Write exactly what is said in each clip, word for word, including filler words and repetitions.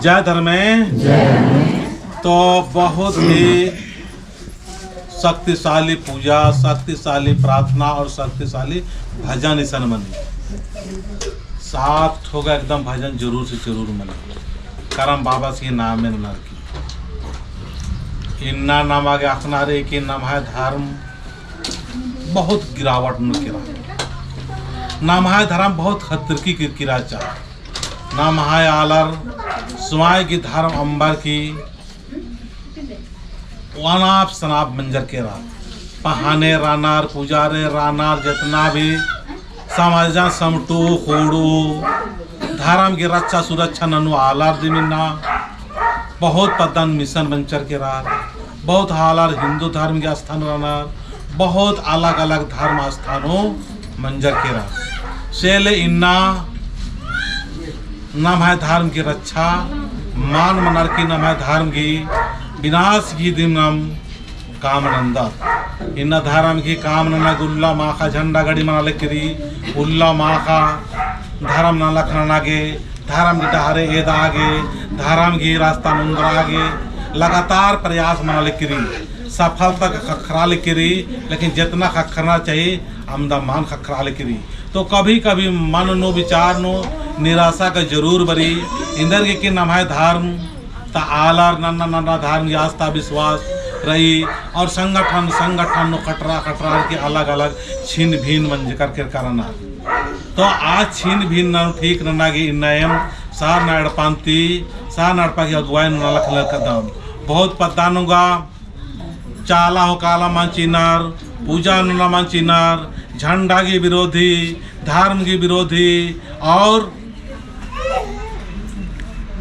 जय धर्मे। जय धर्मे। तो बहुत ही शक्तिशाली पूजा, शक्तिशाली प्रार्थना और शक्तिशाली भजन इसन मनी। सात ठो गा एकदम भजन जरूर से जरूर मनी। करम बाबस ही नामे ननर की। इन्ना नमा गे अख़ना रई कि नम्है धर्म बहुत गिरावट नू केरा। नम्है धर्म बहुत खतरकी किरकिरा चा। नम्है आलर स्वयं गही धर्म अम्बर की अनाप सनाप मंजर केरा। पहाने रअनर, पुजारे रअनर, जेतना भी समाजन समटू, खोड़ू, धर्म गही रक्षा सुरक्षा ननू आलर दिम इन्ना। बहुत पद्दन मिशन मंजर केरा। बहुत आलर हिंदू धर्म गही स्थान रअनर, बहुत अलग-अलग धर्म स्थानो मंजर केरा। से ले इन्ना नम्है धर्म गही रक्षा मल मनर की नम्है धर्म गही विनाश गही दिम नाम काम नन्दत। इन्ना धर्म गही काम नना गे उल्ला माख़ा झंडा गड़ी मना लगी रई, उल्ला माख़ा धर्म नलख नना गे, धर्म गही डहरे एदा गे, धर्म गही रास्ता नू ओन्द्रा गे लगातार प्रयास मना लगी रई। सफलता गा ख़क्खरा लगी रई, लेकिन जेतना ख़क्खरना चाही, अमदा मल ख़क्खरा लगी रई। तो कभी-कभी मन नू विचार नू निराशा गा जरूर बरई। एन्देरगे कि नम्है धर्म ता आलर नन्ना नन्ना धर्म गही आस्था विश्वास रई और संगठन संगठन नू खटरा खटरा के अलग अलग छिन भिन मंजकर केरका रअनर। तो आ छिन भिन नू ठीक नना गे इन्ना एम सरना एड़पा ती, सरना एड़पा गही अगुवाई नू नलख नलख दम। बहुत पद्दा नू गा चाला होकाला मल चिअनर, पूजा नना मल चिअनर, झंडा गही विरोधी, धर्म गही विरोधी और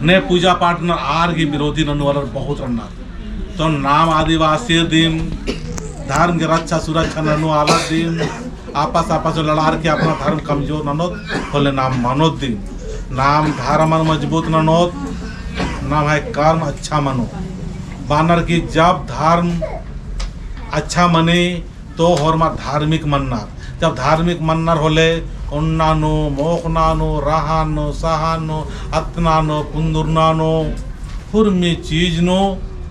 ने पूजा पाठ नू आर गही विरोधी ननू आलर बहुत रअनर। तो नाम आदिवासी दिम धर्म गही रक्षा सुरक्षा ननू आलर दिम आपस आपस लड़ार के अपना धर्म कमजोर ननोत होले नाम मनोत दिम। नाम धर्मन मजबूत ननोत, नम्है कर्म अच्छा मनो। बअनर की जब धर्म अच्छा मनी तो होरमर धार्मिक मन्नर। जब धार्मिक मन्नर होले ओन्ना नू, मोख़ना नू, रहन नू, सहन नू, अत्तना नू, पुन्दुरना नू, हुरमी चीज नू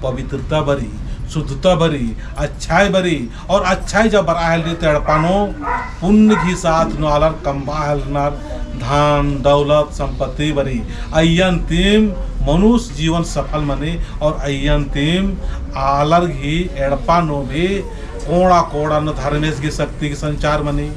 पवित्रता बरई, शुद्धता बरई, अच्छाई बरई। और अच्छाई जब बरआ हेलरी तो एड़पा नू पुन्न गही साथ नू आलर कमबआ हेलरनर धन, दौलत, संपत्ति बरई। अइय्यन तिम मनुष्य जीवन सफल मनी और अइय्यन तिम आलर गही एड़पा नू भी कोड़ा कोड़ा नू धर्मेस गही शक्ति गही संचार मनी,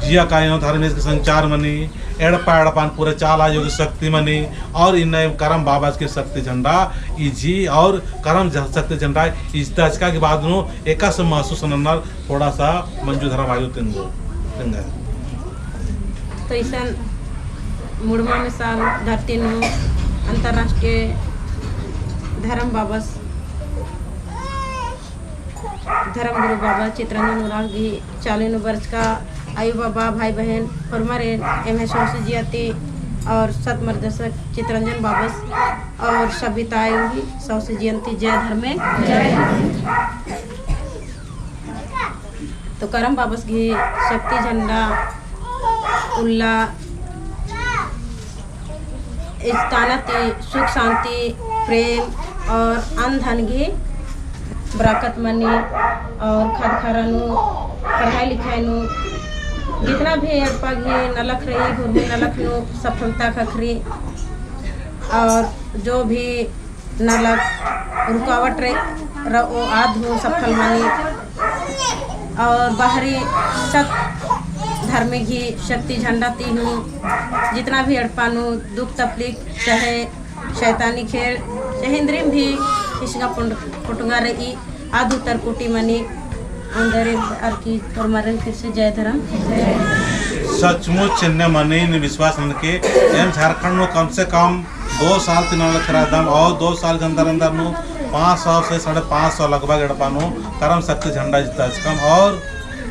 जिया काया नू धर्मेस गही संचार मनी, एड़पा एड़पा नू पूरा चाला आयो गही शक्ति मनी, और इन्ना एम करम बाबस गही शक्ति झंडा इजी और करम झ-, शक्ति झंडा इजताचका के बाद नू एकासे महसूस नन्नर थोड़ा सा मंजू धर्म आयो तेंगो, तेंगा। तो इसन मुड़मा मिसाल धरती नू अंतर्राष्ट्रीय धर्म बाबस धर्म गुरु बाबा चितरंजन उराँव गही चाली नू बरचका आयो बाबा, भाई बहन, होरमारिन एम्है सौंसे जिया ती और सत मार्गदर्शक चितरंजन बाबस और सबिता आयो ही सौंसे जिया ती जय धर्मे। तो करम बाबस गही शक्ति झंडा उल्ला इजताना ती सुख शांति प्रेम और अन्न धन गही बरकत मनी और खद्द खर्रा नू पढ़ाई लिखाई नू जितना भी एड़पा गही नलख रई, हुरमी नलख नू सफलता ख़क्खरी और जो भी नलख रुकावट रई रओ आद हूँ सफल मनी और बाहरी सत धर्मे गही शक्ति झंडा ती हूँ जितना भी एड़पा नू दुख तकलीफ चाहे शैतानी खेल चाहे इन्द्रिम भी हिसंगा पुंड-, पुटंगा रई आद हूँ तरकुटी मनी। अंदर अरकी होरमारिन फिर से जय धर्म। सचमुच एन्ने मनी ने विश्वास ननके एम झारखंड नू कम से कम दो साल ती नलख रअदम और दो साल के अंदर अंदर नू पाँच सौ से साढ़े पाँच सौ लगभग एड़पा नू करम शक्ति झंडा इजताचकम और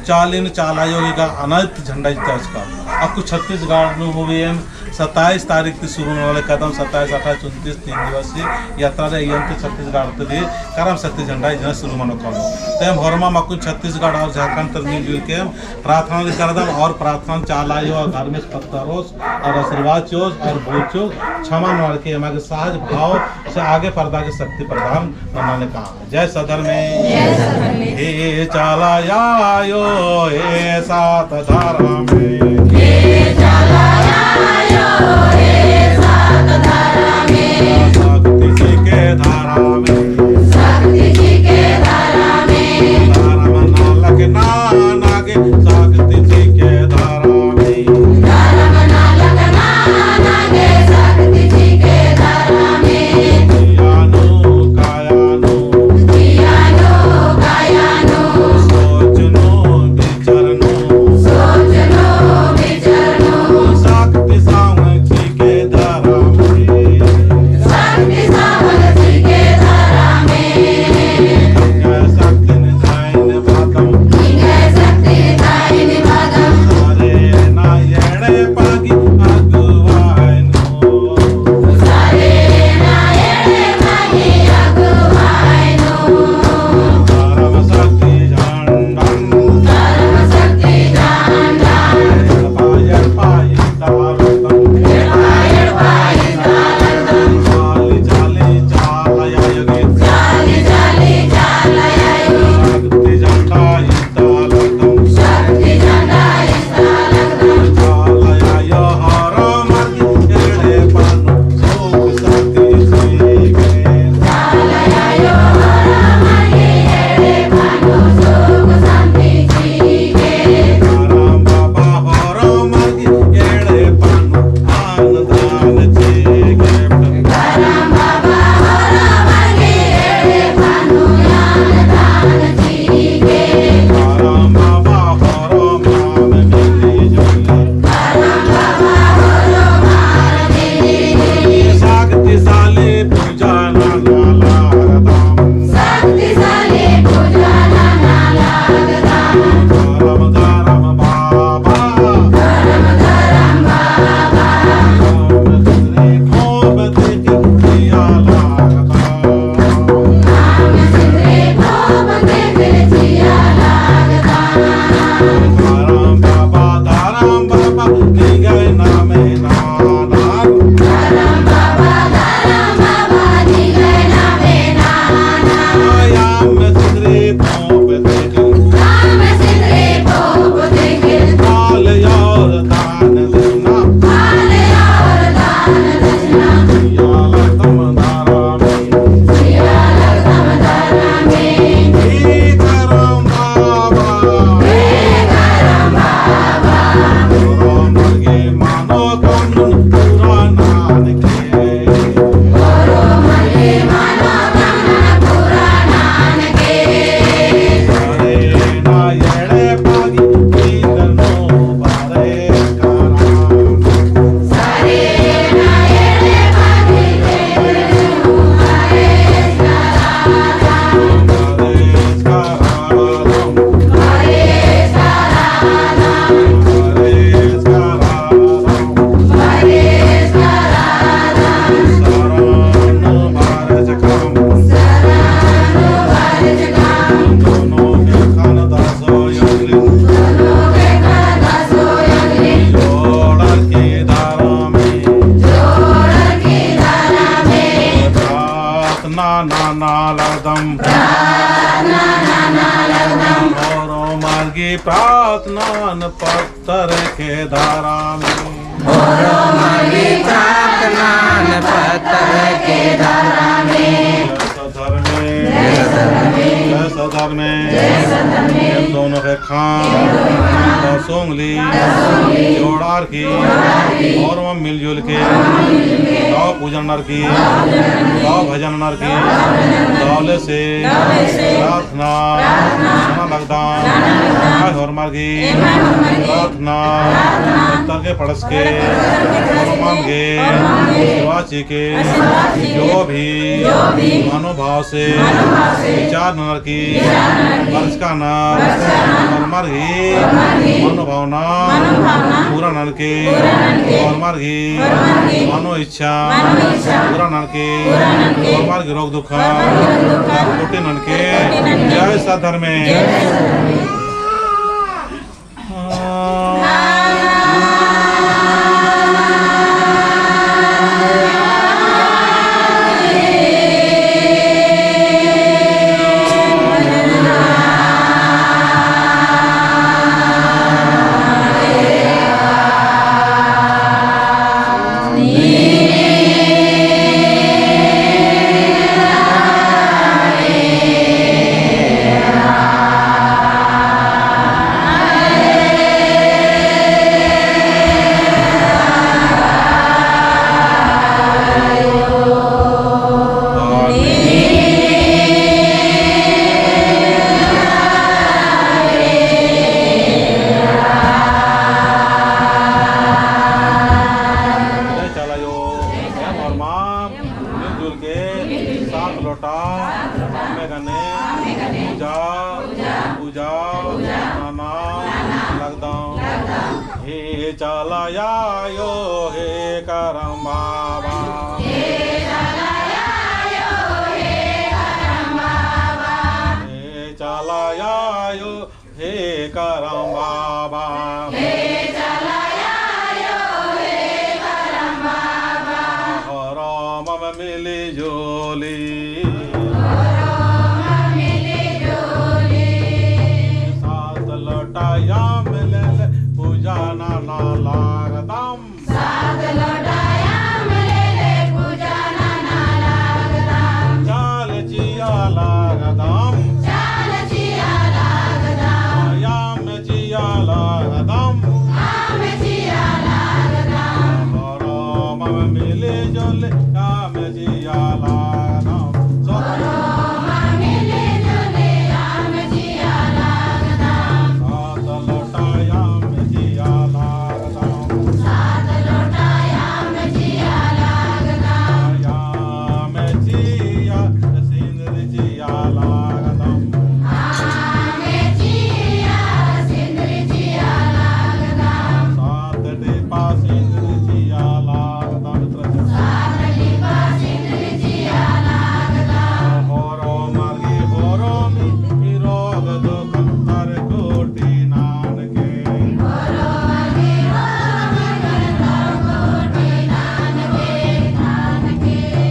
चाली नू चाला आयो गे का अनैत झंडा इजताचका। अक्कु छत्तीसगढ़ नू हूँ एम सत्ताईस तारीख ती शुरू होने वाले कदम सत्ताईस, अट्ठाईस, उनतीस तीन दिवसीय यात्रा रई। एम तो छत्तीसगढ़ ती भी करम शक्ति झंडा इजना शुरू मनो कम। तो एम होरमम अक्कुन छत्तीसगढ़ और झारखंड ती मिलजुल के एम प्रार्थना भी करदम और प्रार्थना चाला आयो और धर्मेस पत्तरोस और आशीर्वाद चिओस और बोचो क्षमा ननर के एमा गे सहज भाव से आगे परदा गे शक्ति प्रदान नना ले का। जय सधर्मे। जय सधर्मे। हे चाला आयो, हे सात धर्मे। हे चाला आयो, हे सात धर्मे। शक्ति चिके धर्मे। शक्ति चिके धर्मे। धर्म नलख नना गे शक्ति चिके धर्मे। धर्म नलख नना गे शक्ति चिके धर्मे। जिया नू काया नू। जिया नू काया नू। सोच नू विचार नू। सोच नू विचार नू। शक्ति सामग्री के धर्मे। शक्ति सामग्री के धर्मे। निंग्है शक्तिन ताइन बअदम। निंग्है शक्तिन ताइन बअदम। सारे ना एड़पा गही अगुवाई नू। सारे ना एड़पा गही अगुवाई नू। धर्म शक्ति झंडन। धर्म शक्ति झंडन। एड़पा एड़पा इजतालदम। एड़पा एड़पा इजतालदम। चाली चाली चाला आयो गे। चाली चाली चाला आयो गे। शक्ति झंडा इजतालदम। शक्ति झंडा इजतालदम। चाला आयो होरमर गही एड़पा नू सुख शांति चिके। चाला आयो होरमर गही एड़पा नू सुख शांति चिके। करम बाबा होरमर गही एड़पा नू अन्न दान चिके। करम बाबा होरमर गही एड़पा नू अन्न दान चिके। करम बाबा होरमर मिली जुली। करम बाबा होरमर मिली जुली। शक्तिशाली पूजा नना लगदम। शक्तिशाली पूजा नना लगदम। करम करम बाबा। करम करम बाबा। ओम सिंदरी खोप देख जिया लगदम। ओम सिंदरी खोप देख जिया लगदम। धरम बाबा, धरम बाबा, निंग्है नामे नना। धरम बाबा, धरम बाबा, निंग्है नामे नना। आम सिंदरी खोप देख। आम सिंदरी खोप देख। फल और दान दक्षिणा। फल और दान दक्षिणा। जिया लगदम धरम। जिया लगदम धरम। हे करम बाबा। हे करम बाबा। होरमर गही मनोकामना पूरा ननके। होरमर गही मनोकामना पूरा ननके। सारे ना एड़पा गही नींद नू बरचका रअदम। प्रार्थना नना लगदम। प्रार्थना नना लगदम। होरमर गही प्रार्थनन पत्तर के धरम। होरमर गही प्रार्थनन पत्तर के धरम। जय सधर्मे। जय सधर्मे। जय सधर्मे। एम दोनों के खाम, दसों उंगली जोड़ार की, होरमम मिलजुल के दव पूजन ननर की, दव भजन ननर की, दव ले से प्रार्थना नना लगदम। एम्है होरमर गही प्रार्थना पत्तर के पढ़स के होरमम गे आशीर्वाद चिके, जो भी मनोभाव से विचार ननर की, बरचका ननर, होरमर गही मनोभावना पूरा ननके। होरमर गही मनोइच्छा पूरा ननके। होरमर गही रोग दुखा कोटी ननके। जय सत धर्मे। चाला आयो, एम होरमाम मिलजुल के सात लोटा आमे गने पूजा, पूजा नना लगदम। हे चाला आयो, हे करम बाबा। हे चाला आयो, हे करम बाबा। हे चाला आयो, हे करम बाबा। होरमम मिली जुली। होरमम मिली जुली। सात लोटा आम लेले पूजा नना लगदम। सात लोटा आम लेले पूजा नना लगदम। चाल चिआ लगदम। चाल चिआ लगदम। आम चिआ लगदम। आम चिआ लगदम। होरमम मिली जुली आम चिआ लगदम। होरमम मिली जुली आम चिआ लगदम। सात लोटा आम चिआ लगदम। सात लोटा आम चिआ लगदम। आम चिआ सिंदरी चिआ लगदम। आम चिआ सिंदरी चिआ लगदम। सात टिपा सिंदरी चिआ लगदम। सात टिपा सिंदरी चिआ लगदम। होरमर गही होरमी रोग दुख तर कोटी ननके।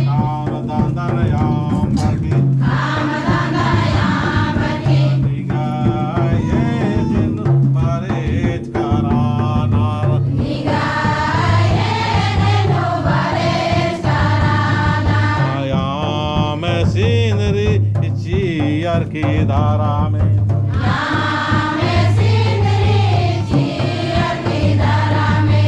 काम धंधन आम बरकी। काम धंधन आम बरकी। निंग्है एदिन बरचका रअनर। निंग्है एदिन बरचका रअनर। आम सिंदरी चिअर की धरमे। आम सिंदरी चिअर की धरमे।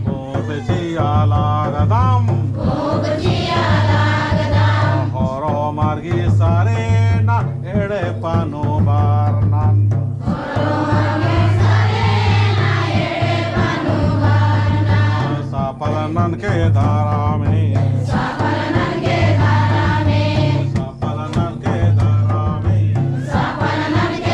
पूंप चिआ लगदम। पूंप चिआ लगदम। होरमर गही सरेना एड़पा नू बरनन। होरमर गही सरेना एड़पा नू बरनन। सफल ननके धरमे। सफल ननके धरमे। सफल ननके धरमे। सफल ननके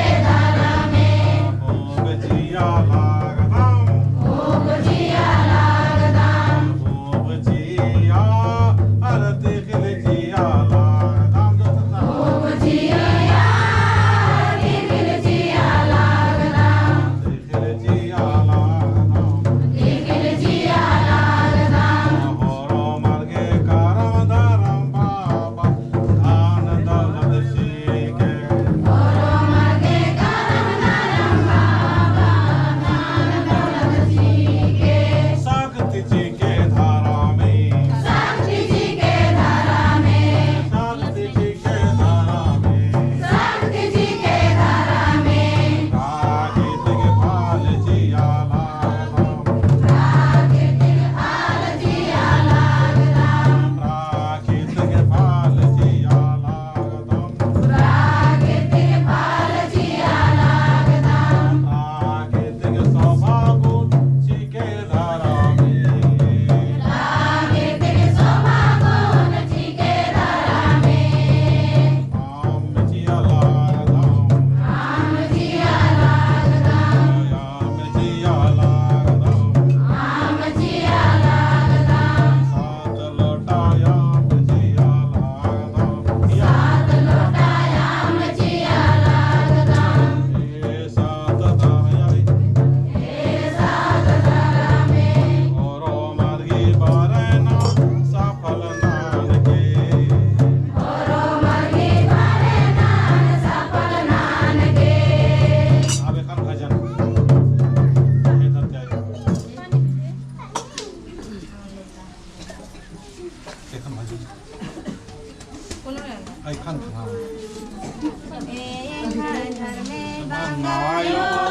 अइखन था। ए, ए, धर्मे बांगा।